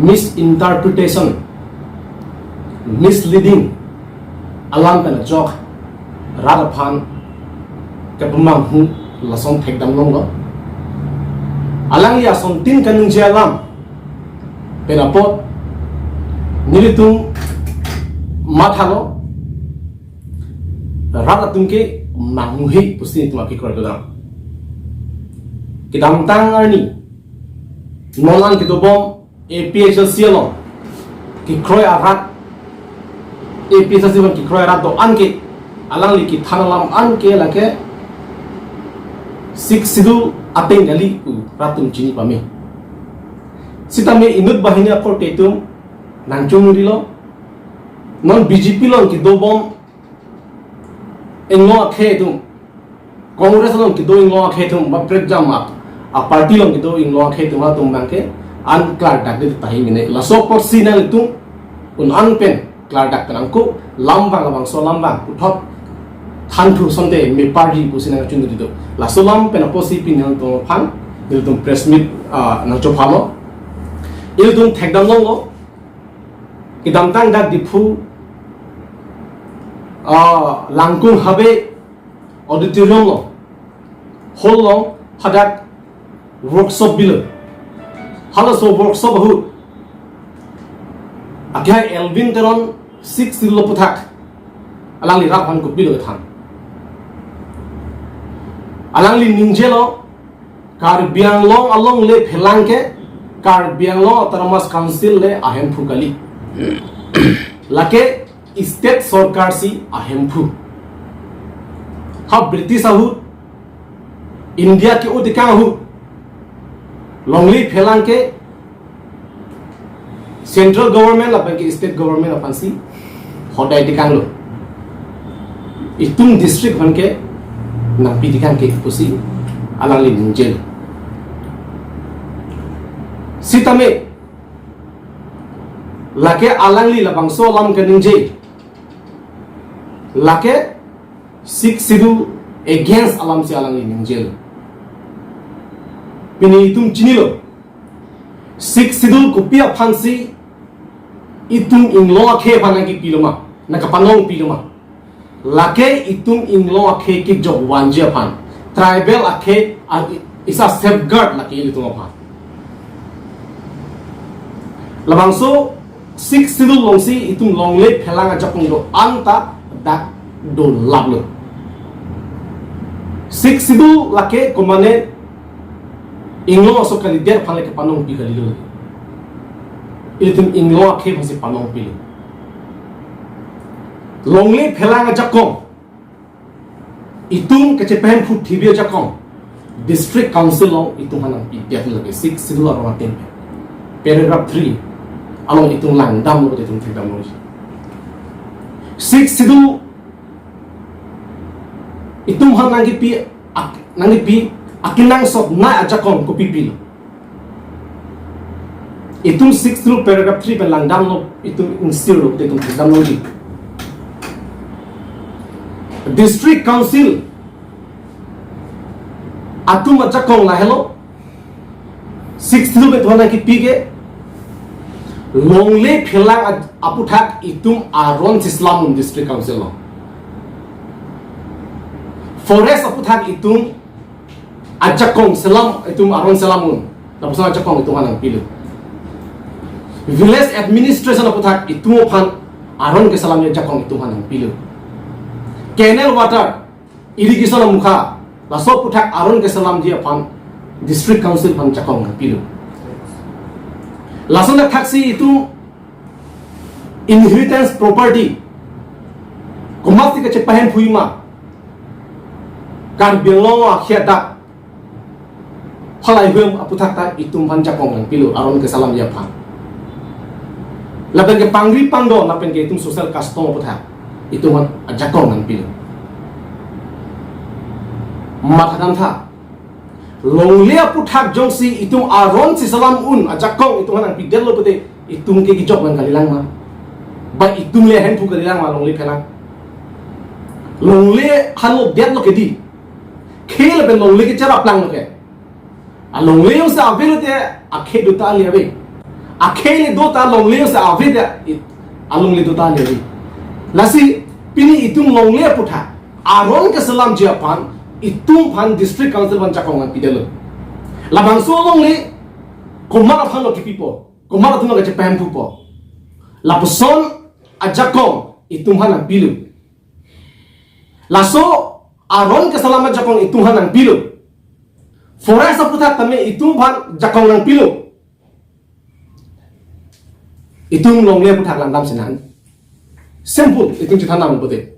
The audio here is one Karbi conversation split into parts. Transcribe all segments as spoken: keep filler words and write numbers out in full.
misinterpretation, misleading alam pen ajok rat aphan kepamanghu lason thekdam longlo. Alangli asontin kaningje alam pen apot nelitum mathalo, rat atum ke manghuhe pusi nelitum aphi kroi dodam. Kedamtang arni non an kedobom A P H L C along kekroi arat, A P H L C along kekroi arat do-an ke, alangli kethan alam an ke lake Sixth Schedule ateng kali pu rat atum chini pame. Sitame inut banghini akorte atum nangchongrilo, non B J P along kedobom inglong akhei atum, Congress along kedo inglong akhei atum, ba prekjam a, a party along kedo inglong akhei atum, atum abang ke an klardak det tahai mene. Laso apotsi nanglitum un-an pen klardak pen angko alam abang, labangso alam abang puthot thanthu sonte me party pusi nangchunri do. Laso alam pen apotsi pini nangtum aphan nelitum press meet, ah, nangchophalo. Ilitum thekdam longlo. Kedamtang dak Diphu, ah, Langkung Habe auditorium along, hall along hadak workshop bilo. Halaso workshop ahut akehai Elwin Teron Sixth Schedule aputhak alangli rat aphan kopilo kethan. Alangli ningjelo, Karbi Anglong alongle phelang ke Karbi Anglong Autonomous Council le ahemphu kali. Lake state sorkar si ahemphu. Ha British ahut, India ke-o tekang ahut, longle phelang ke central government lapen ke state government aphansi hodai tekanglo. Itum district aphan ke nangpi tekang ke pusi alangli ningjelo. Sitame lake alangli labangso alam kaningje, lake Sixth Schedule against alamsi alangli ningjelo. Pini itum chinilo, Sixth Schedule kopi aphansi itum inglong akhei aphan nangkipilo ma, nangkapanongpilo ma? Lake itum inglong akhei kejok vanji aphan, tribal akhei a, is a safeguard lake ilitum aphan. Labangso Sixth Schedule alongsi itum longle phelang ajakong do-an ta dak dolaplo. Sixth Schedule lake komane inglong aso kalidet aphan le kepanongpi kalilo. Ilitum inglong akhei aphansi panongpilo. Longle phelang ajakong, itum kachepahemphu thibi ajakong, district council along itum aphan nangpidetlo ke, Sixth Schedule arong ateng pen. Paragraph three along itum langdamlo, itum thekdamlo. Sixth Schedule itum aphan nangkipi ak-, nangkipi akenangsotnei ajakong kopipilo? Itum Sixth Schedule paragraph three pen langdamlo, itum ingsirlo, itum thekdamlo di. District council atum ajakong lahelo, Sixth Schedule pen itum aphan nangkipi ke, longle phelang a-, aputhak itum aron si selam un district council along. Forest aputhak itum ajakong selam, itum aron selam un lapuson ajakong itum aphan nangpilo. Village administration aputhak itum aphan aron keselamji ajakong itum aphan nangpilo. Canal water, irrigation amukha, laso aputhak aron keselamji aphan district council aphan ajakong nangpilo. Lason athaksi itum inheritance property, komatsi kachepahemphui ma, Karbi Anglong akhei adak, halai hem aputhak ta itum aphan ajakong nangpilo aron keselamji aphan. Lapen ke pangri pangdon lapen ke itum social custom aputhak itum aphan ajakong nangpilo. Mathadamtha, longle aputhak jongsi itum aron si selam un ajakong itum aphan nangpidetlo pute, itum ke kejok nang kalilang ma? Ba itum le ahemphu kalilang ma longle phelang? Longle hanlo detlo ke di. Khei lapen longle ke cheraplanglo ke. A longle jongsi avelo te akhei do ta ali ave. Akhei le do ta longle si ave ta, it, alongle do ta le. Lasi pini itum longle aputhak aron keselamji aphan itum aphan District Council aphan jakong nangpidetlo. Labangso alongle komat aphan lo kipipo, komat atum lo kachepahemphupo. Lapuson ajakong itum aphan nangpilo. Laso aron keselam ajakong itum aphan nangpilo. Forest aputhak tame itum aphan jakong nangpilo. Itum longle aputhak langdam sinan. Simple, itum chethan nang pute.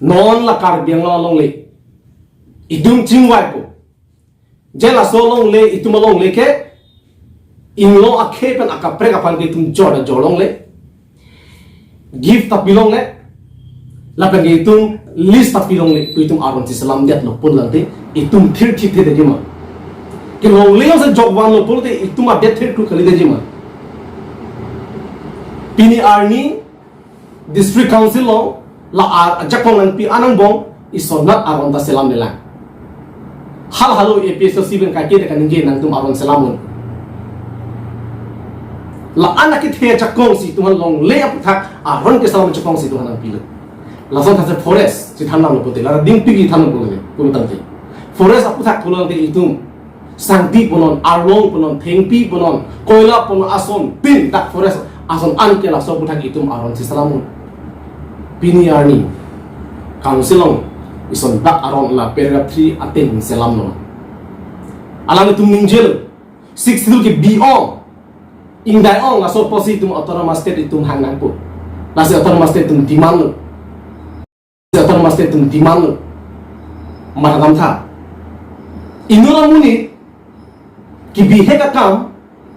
Non la Karbi Anglong alongle itum chingvaipo. Je laso alongle, itum alongle ke inglo akhei pen akaprek aphan ke itum jor ta jor longle, gift ta pi longle, lapen ke itum list ta pi longle, pu itum aron si selamdetlo pulote itum thirthipthedetji ma? Ke longle jongsi jokvanlo pulote itum adet thirkru kalidetji ma? Pini arni District Council along la a-, ajakong nangpi an angbong isonat aron ta selamlelang. Hal halo A P H L C pen kaike de kaningje nangtum aron selam un. La-an akethe ajakong si itum aphan longle aputhak aron keselam ajakong si itum aphan nangpilo. Lason thase forest si than nanglo pute, la dingpi si than nanglo pute, pulotangte. Forest aputhak pulotangte itum sangti punon, arlong punon, thengpi punon, koila punon, asontin dak forest ason an ke laso aputhak itum aron si selam un. Pini arni Council along ison dak aron la paragraph three ateng selamlo. Alanglitum ningjelo, Sixth Schedule ke bi-ong, ingdai-ong, laso apotsi itum Autonomous State itum hang nangpo. Lasi Autonomous State itum demand lo. Autonomous State itum demand lo. Matha damtha. Inut amonit kebihek akam,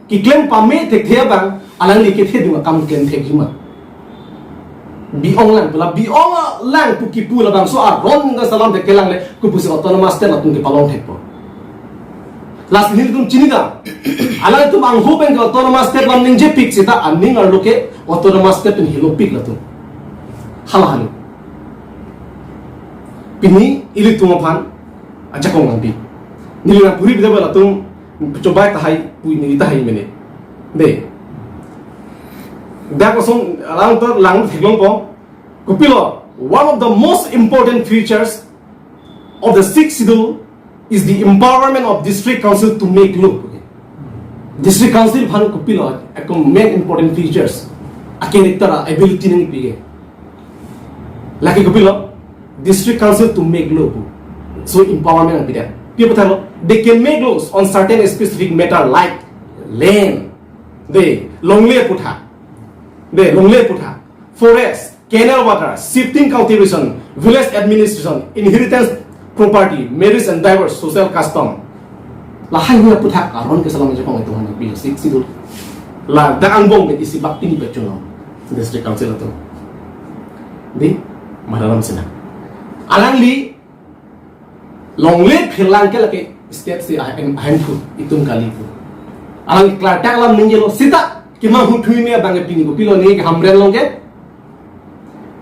keklem pame thekthe abang, alangli kethedung akam klem thekji ma? Bi-ong lang pu, la bi-ong lang pu kipu, labangso aron keselam thek kelang le, kopusi Autonomous State latum kepalong thekpo? Lasi nelitum chinidam. Alangtum angho pen ke Autonomous State lam ningjepik seta aning arlo ke Autonomous State pen hilopik latum. Hala halo. Pini ilitum aphan ajakong nangpi. Neli nangpuri pida ba latum chobai tahai, pui neli tahai mene. De. Dak kosong alang to lang theklongpo. Kopilo, one of the most important features of the Sixth Schedule is the empowerment of District Council to make law. District Council aphan kopilo, a main important features, a character, a ability nangpi ke. Lake kopilo, District Council to make law. So empowerment nangpidet. Pi aphuthak lo, they can make laws on certain specific matter like land. De, longle aputhak. De, longle aputhak. Forest, canal water, shifting cultivation, village administration, inheritance property, marriage and divorce, social custom. Lahai hini aputhak aron keselam ajakong itum aphan nangpi, Sixth Schedule. La dak angbong pen isi bak pini pachunong District Council atum. Di, matha dam sinan. Alangli longle phelang ke lake state si ahem, ahemphu itum kali pu. Alangli klardak alam ningjelo seta kemanghu thume abang ke pini kopilo ningje ke Hamren along ke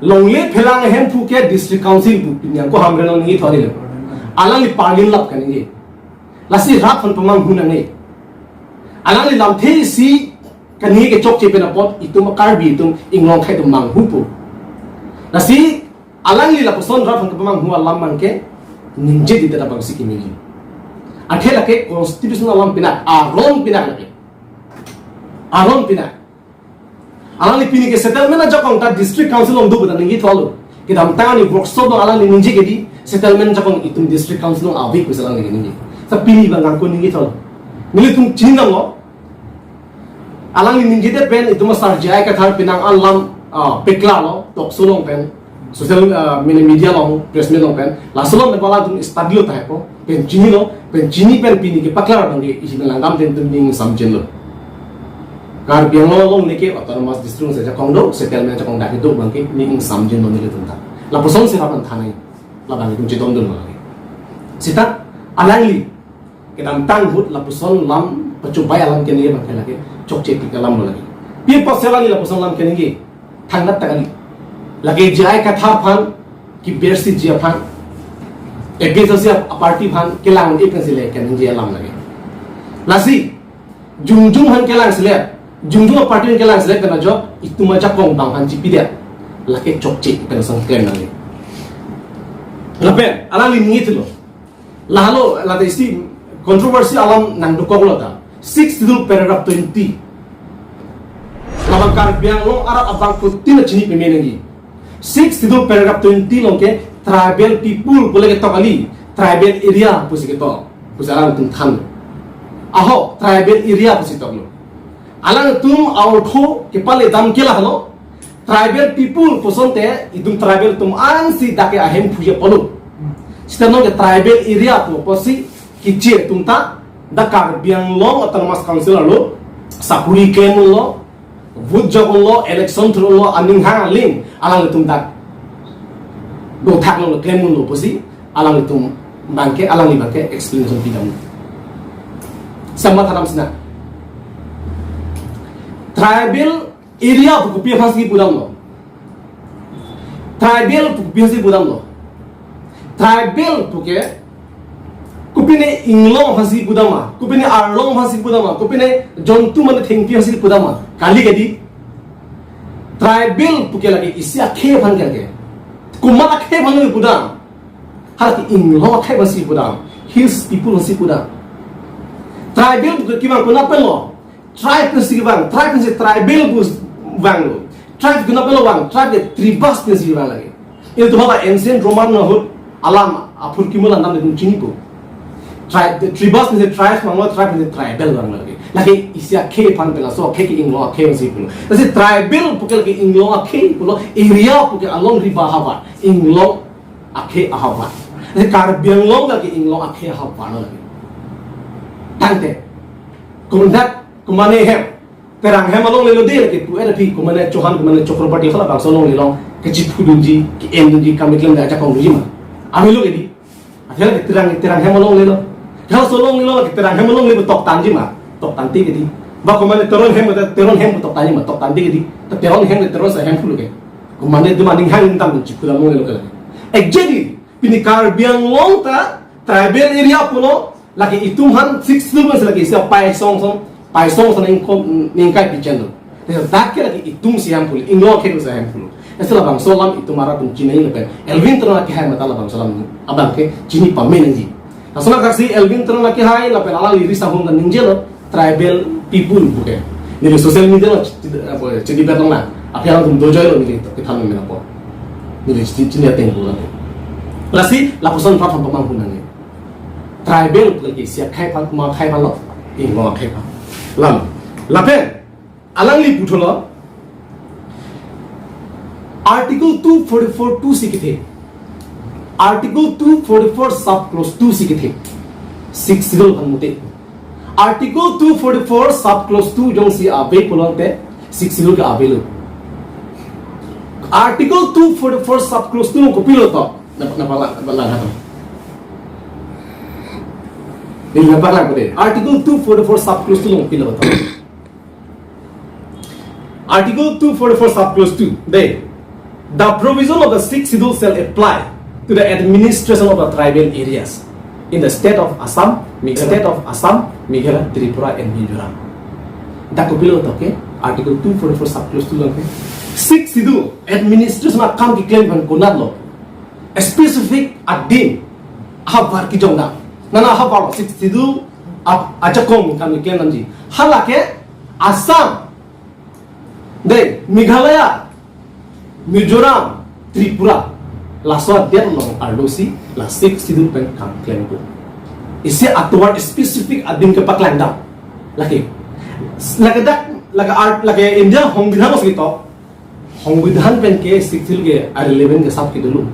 longle phelang ahemphu ke District Council pu, pini ako Hamren along ningje thori le. Alangli parlin lap kaningje. Lasi rat aphan pamanghu nangne. Alangli lamthe isi kaningje ke chokche pen apot itum Karbi atum inglong akhei atum manghupo. Lasi alangli lapuson rat aphan kepamanghu alam abang ke ningjedet abang si kimi. Athe lake constitution alam pinak, aron pinak lake. Aron pinak. Alangli pini ke settlement ajakong ta District Council along do pu ta ningje thalo. Kedamtang arni workshop along alangli ningje ke di settlement ajakong itum District Council along ave pusi alangli ningje. Sa pini abang angko ningje thalo. Nelitum chinidamlo. Alangli ningjedet pen itum asar J I Kathar penang alam, ah, peklarlo, talk show along pen, social, ah, mane media along, press meet along pen, laso along pen alangtum study lo tahai po, pen chinilo, pen chini pen pini kepaklar abang ke isi pen langdam pen itum ning samjinlo. Karbi Anglong along neke Autonomous District along si ajakong do, settlement ajakong dak kedo abang ke ning samjinlo nelitum ta. Lapuson si rat aphan thanai, labang itum chedondun abang ke. Seta alangli kedamtang ahut lapuson alam pachobai alam keningje abang ke lake chokche tik alam lo lake. Pi apotsi alangli lapuson alam keningje? Thangnat ta kali. Lake J I Kathar aphan kebersi ji aphan, A P H L C a-party aphan kelang un-e pensi le keningje alam lake. Lasi jongjong aphan kelang si le Jumjum aparty kelang selek pen ajok itum ajakong bang aphan chipidet. Lake chokche pen sang klem nangji. Lapen alangli ningje thulo. Lahelo lata isi controversy alam nangdokoklo ta. Sixth Schedule paragraph twenty. Labang Karbi Anglong arat abangphutin chini peme nangji. Sixth Schedule paragraph twenty along ke tribal people pu le ketok kali, tribal area pusi ketok. Pusi alangtum than. Ahok tribal area pusi toklo. Alangtum a-ortho kepale dam ke lahelo. Tribal people pu asonte itum tribal atum ansi dak ke ahemphu apotlo. Seta non ke tribal area pu apotsi kiche atum ta dak Karbi Anglong Autonomous Council arlo sakuri klem unlo, vote jok unlo, election thur unlo, aning hang aling alangtum dak dothak lo klem unlo pusi alangtum abangke, alangli abangke explanation pidam. Sama tadam sina. Tribal area pu kopi aphansi pudamlo? Tribal pu kopi aphansi pudamlo? Tribal pu ke kopine inglong aphansi pudam ma, kopine arlong aphansi pudam ma, kopine jontu mane thengpi aphansi pudam ma? Kali kedi. Tribal pu ke lake isi akhei aphan ke lake. Komat akhei aphan pudam? Halake inglong akhei aphansi pudam. Hills people aphansi pudam. Tribal pu ke kevang konat penlo? Tribe pensi kevang, tribe pensi tribal pu vanglo. Tribe konat penlo vang? Tribe ke tribus pensi vang lake. Ilitum hala ancient Roman ahut alam aphurkimo alam dam itum chinipo. Tribe, tribus pensi tribe vanglo, tribe pensi tribal vanglo lake. Lake isi akhei aphan pen laso akhei ke inglong akhei pensi pulo. Lasi tribal pu ke lake inglong akhei pulo, area pu ke along riba ahavar, inglong akhei ahavar. Lasi Karbi Anglong lake inglong akhei ahavar lo lake. Tangte. Konat, komane hem. Terang hem along lelo de lake pu-et aphi, komane Chauhan, komane Chakraborty halabangso along lelo, kechiphudunji, ke-endunji, kam keklem ajakong dunji ma? Avelo kedi. Athe lake Terang, Terang hem along lelo. Halaso along lelo lake Terang hem along le pu toktanji ma? Toktangte kedi. Ba komane Teron hem, Teron hem pu toktanji ma? Toktangte kedi. Ta Teron hem le Teron ahemphu lo ke. Komane itum aning hang ingtam chiphudam longlo ke lake. Exactly. Pini Karbi Anglong ta tribal area pulo, lake itum aphan Sixth Schedule pensi lake isi apaisong song, paisong song ningko, ningkai picheng lo. Dak ke lake itumsi ahemphu, inglong akhei atumsi ahemphu. Lasi labangso alam itum arat atum chini lapen Elwin Teron akehai mate labangso alam abangke chini pame nangji. Laso alam kaksi Elwin Teron akehai lapen alangli ri sahung kan ningjelo tribal people pu ke. Neli social media along chidi, apa, chidi bet lonang. Aphi alangtum dojoilo neli to kethan mena po. Neli chini, chini ateng pulang. Lasi lapuson platform pamang hunang. Tribal pu ke isi akhei aphan, komat akhei aphan lo? Inglong akhei aphan. Lam. Lapen alangli puthotlo, Article two forty-four two si kethe. Article two forty-four sub clause two si kethe. Sixth Schedule aphan mute. Article two forty-four sub clause two jongsi ave pulote Sixth Schedule ke avelo. Article two forty-four sub clause two kopilo to? Na, na pala, pala ha to. Neli na pala ko de. Article two forty-four sub clause two kopilo to? Article two forty-four sub clause two, de, the provision of the Sixth Schedule shall apply to the administration of the tribal areas in the state of Assam, Meg-, state of Assam, Meghalaya, Tripura and Mizoram. Dak kopilo to ke, Article two forty-four sub clause two along ke. Sixth Schedule administration akam keklem aphan konatlo? Specific adim ahavar kejong dam. Nana ahavar lo Sixth Schedule ap-, ajakong kam keklem damji. Halake Assam, de, Meghalaya, Mizoram, Tripura, laso adet along arlosi la Sixth Schedule pen kam klempo. Isi atovar specific adim kepaklang dam. Lake, lake dak, lake art, lake India Songbidhan alongsi ketok. Songbidhan pen ke Sixth Schedule ke irrelevant ke sap kedolo.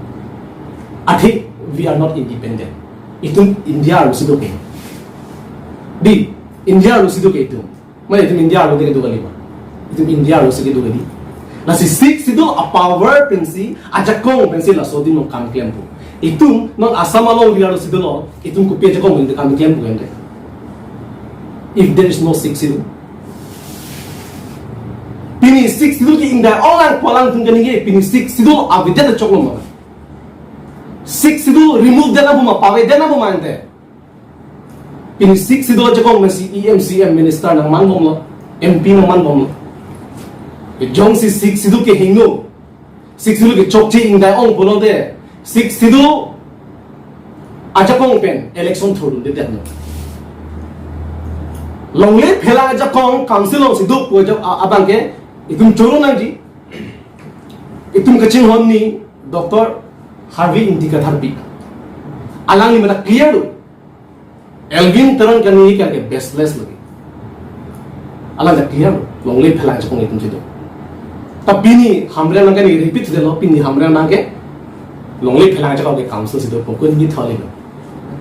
Athe we are not independent. Itum India arlosi do ke. Di, India arlosi do ke itum. Mane itum India arlo ke do kali ma? Itum India arlosi kedo kali. Lasi Sixth Schedule apower pensi, ajakong pensi laso adim along kam klempo. Itum non Assam alongri arlosi dolo, itum kopi ajakong pen kam klempo kente? If there is no Sixth Schedule. Pini Sixth Schedule ke ingdai-ong lang pu alangtum kaningje, pini Sixth Schedule avedet choklo ma? Sixth Schedule remove det nangpo ma, pavedet nangpo ma ante? Pini Sixth Schedule ajakong pensi E M, C M, minister nangmanbomlo. M P maman bom. Jongsi Sixth Schedule kehingno, Sixth Schedule kechokche ingdai ong pulote, Sixth Schedule ajakong pen election thurdunde det no. Longle phelang ajakong council alongsi do pu ajak a-, abang ke itum choro nangji. Itum kachinghon ni Doctor Harvey Ingti Katharpi. Alangli mena clear do. Elwin Teron kaningje ke baseless lagi. Alang ta clear lo, longle phelang ajakong itum si do. Ta pini Hamren nang ke ni repeat si dolo, pini Hamren nang ke longle phelang ajakong ke council si do, pokok ni tholi lo.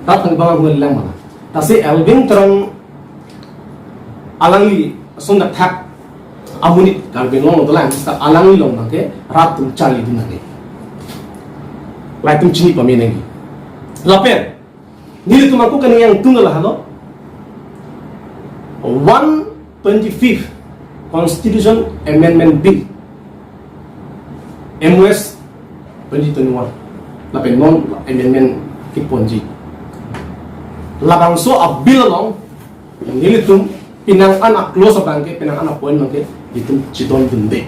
Rat thang bang hua lang mana. Lasi Elwin Teron alangli ason dak thak amonit Karbi Anglong lo dolang, ta alangli along nang ke rat atum charlidun nangji. Lahai atum chini pame nangji. Lapen nelitum ako kaningje atum lahelo, one twenty-fifth Constitution Amendment Bill, M O S twenty twenty-one. Lapen non amendment keponji. Labangso a-bill along nelitum penang an a-clause abang ke, penang an a-point abang ke itum chedondunde.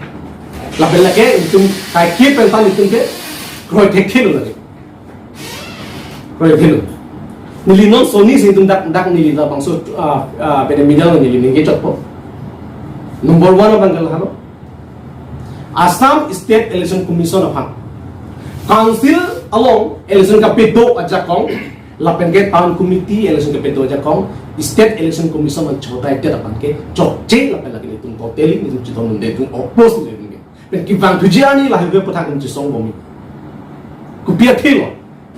Lapen lake itum kaike pen tan itum ke kroi thekthe lo lake. Kroi thekthe lo. Neli non soni si itum dak, dak neli labangso, ah, ah, pen media neli ningje chotpo. Number one abang ke lahelo, Assam State Election Commission aphan, council along election kapedo ajakong, lapen ke town committee election kapedo ajakong, State Election Commission aphan chodai det aphan ke chokche, lapen lake itum totally itum chedondunde, itum oppose le itum ke. Pen kevang thuji ani lahai aputhak itum chesong bomji. Kopi athe lo?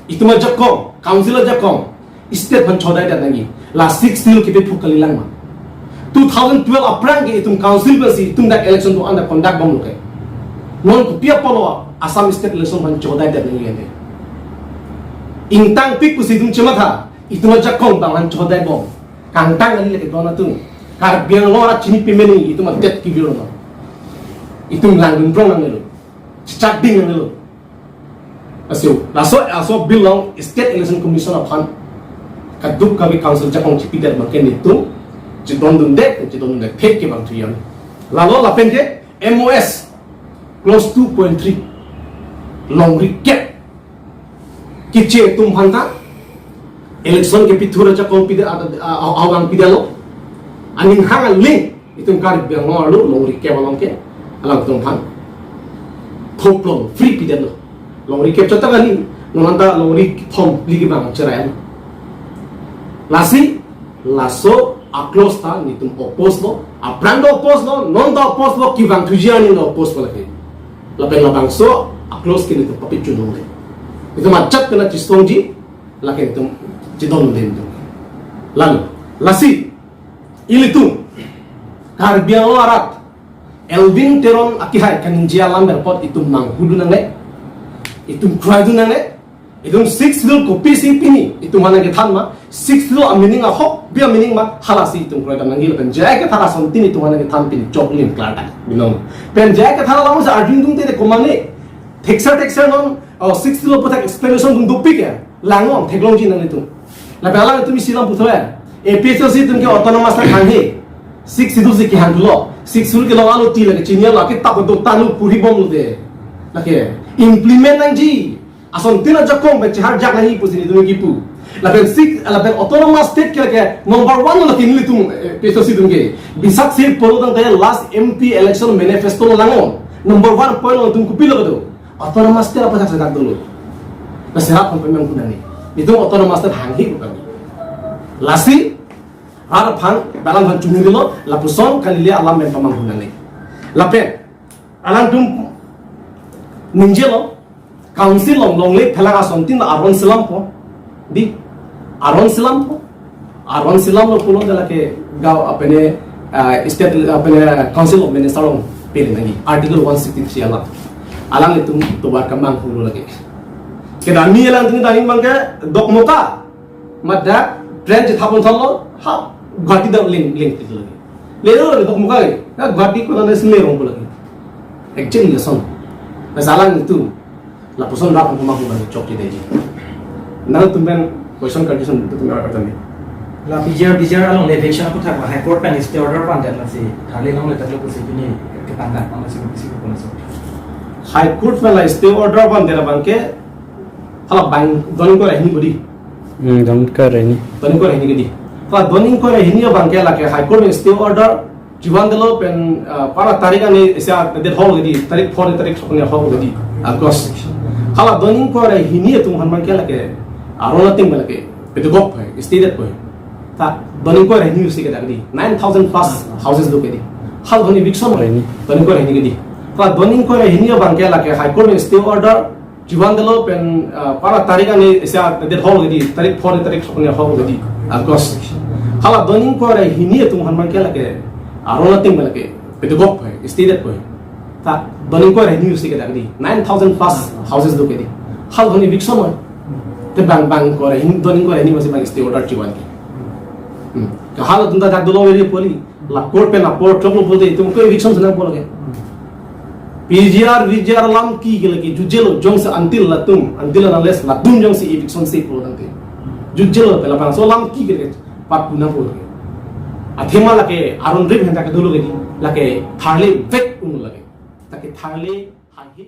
Itum ajakong, council ajakong, state aphan chodai det nangji. La Sixth Schedule kipi phuk kalilang ma? Two thousand twelve aphrang ke itum council pensi itum dak election do-an dak conduct bomlo ke. Non kopi apotlo Assam State election aphan chodai det nangji ante? Ingtangpik pusi itum chematha, itum ajakong bang aphan chodai bom. Kangtang kali lake don atum. Karbi Anglong arat chini pame nangji, itum adet kevir lo. Itum langdun prong nangnelo. Chechak ding nangnelo. Aso, laso, laso a-bill along State Election Commission aphan kadokave council ajakong chipidet abang ke nelitum chedondunde, chedondunde thek kevang thuji. Lalo lapen ke M O S clause two point three, longri kep keche atum aphan ta election kepithur ajakong pide, a, a, a, awang pidetlo. Aning hang aling itum Karbi Anglong arlo longri kep along ke alangtum aphan thoplo, free pidetlo. Longri kep chot ta kali, non anta longri kethom phli kevang cherai. Lasi laso a-clause ta nelitum oppose lo, aphrang ta oppose lo, non ta oppose lo, kevang thuji ani ta oppose lo lake. Lapen labangso a-clause ke nelitum papichun longle. Itum ajat kena chesongji, lake itum chedondunde itum. Lalu, lasi ilitum Karbi Anglong arat, Elwin Teron akehai kaningje alam berpot itum manghudun nangne, itum kroidun nangne. Itum Sixth Schedule kopisi pini itum aphan nangkethan ma, Sixth Schedule a-meaning ahokbe a-meaning ma, halasi itum kroidam nangji. Lapen J I Kathar asontin itum aphan nangkethan pini choklim klardak binong. Pen J I Kathar along sa arjun tung te komatne thekser thekser non, oh, Sixth Schedule aputhak explanation tung dopik ya. Langnon theklongji nanglitum. Lapen alanglitum isi alam puthot ya, A P H L C atum ke autonomous ta hanghe. Sixth Schedule si kehang thulo. Sixth Schedule kelong alo ti lake chini alo, kitap do tanu puri bomlo de. Lake implement nangji. Asontin ajakong pen cheharjak nangji pusi nelitum kipu. Lapen six, lapen autonomous state ke, ke number one lo lake nelitum, eh, A P H L C atum ke. Bisak si polo tangte last M P election manifesto lo langnon. Number one point lo itum kopilo kedo. Autonomous state aputhak sedak dolo. Lasi rat aphan pamanghu nangne. Itum autonomous state hanghe ko kami. Lasi rat aphan, balang aphan chungrilo, lapuson kalile alam pen pamanghu nangne. Lapen alangtum ningjelo, council along longle phelang asontin aron selampo. Di, aron selampo. Aron selamlo pulote lake gaon apene, ah, state apene Council of Minister along pele nangji. Article one sixty-three alam. Alanglitum tovar kemanghulo lake. Kedam ni alangtum ta ning abang ke Dokmoka mat dak train chethap pon thanlo, ha, Guwahati dak ling, ling ti lagi. Lelo lagi Dokmoka lagi. Na Guwahati konat si lerong pu lagi. Actually lason. Masalah itu. Lapuson rat pemanghu abang chokche detji. Nangtum pen question karjuson itum arta ni. La P G R, P G R along le eviction aputhak la High Court pen stay order pandet lasi tharle longle tanglo pusi pini ketang dak pang lasi pusi ko laso. High Court pen la stay order pandet abangke hala bang don ingkoi ra hini ko di. Hmm, don ingkoi ra hini. Don ingkoi ra hini ko di. Hala don ingkoi ra hini abangke lake High Court pen stay order chivan detlo pen, ah, para tarik ani isi adet hol ko di, tarik four, tarik throksi hol ko di, August. Hala don ingkoi ra hini atum aphan abangke lake aron ating abangke pedagog hai, stay det ko hai. Ta don ingkoi ra hini usi ke dak di, nine thousand plus houses do ke di. Hala don eviction ra hini. Don ingkoi ra hini ko di. Ta don ingkoi ra hini abangke lake High Court pen stay order chivan detlo pen, ah, para tarik ani isi adet hol ko di, tarik four, tarik throksi hol ko di, August. Hala don ingkoi ra hini atum aphan abangke lake aron ating abangke pedagog hai, stay det ko hai. Ta don ingkoi ra hini usi ke dak di, nine thousand plus houses do ke di. Hala don eviction ra. Te bang bang ingkoi ra hini, don ingkoi ra hini masi bang stay order chivan ke. Hmm. Ke hala atum ta dak dolo very poorly. La court pen apor choklo pulote itum ko eviction si nangpo lake. P G R, V G R alam ki ke lake jutjelo, jongsi until latum, until and unless latum jongsi eviction si pulo tangte jutjelo, pen labangso alam ki ke lake pat pu nangpo lake. Athema lake aron rip henta ke dolo ke di, lake tharle vek un lake. Ta ke tharle haihe.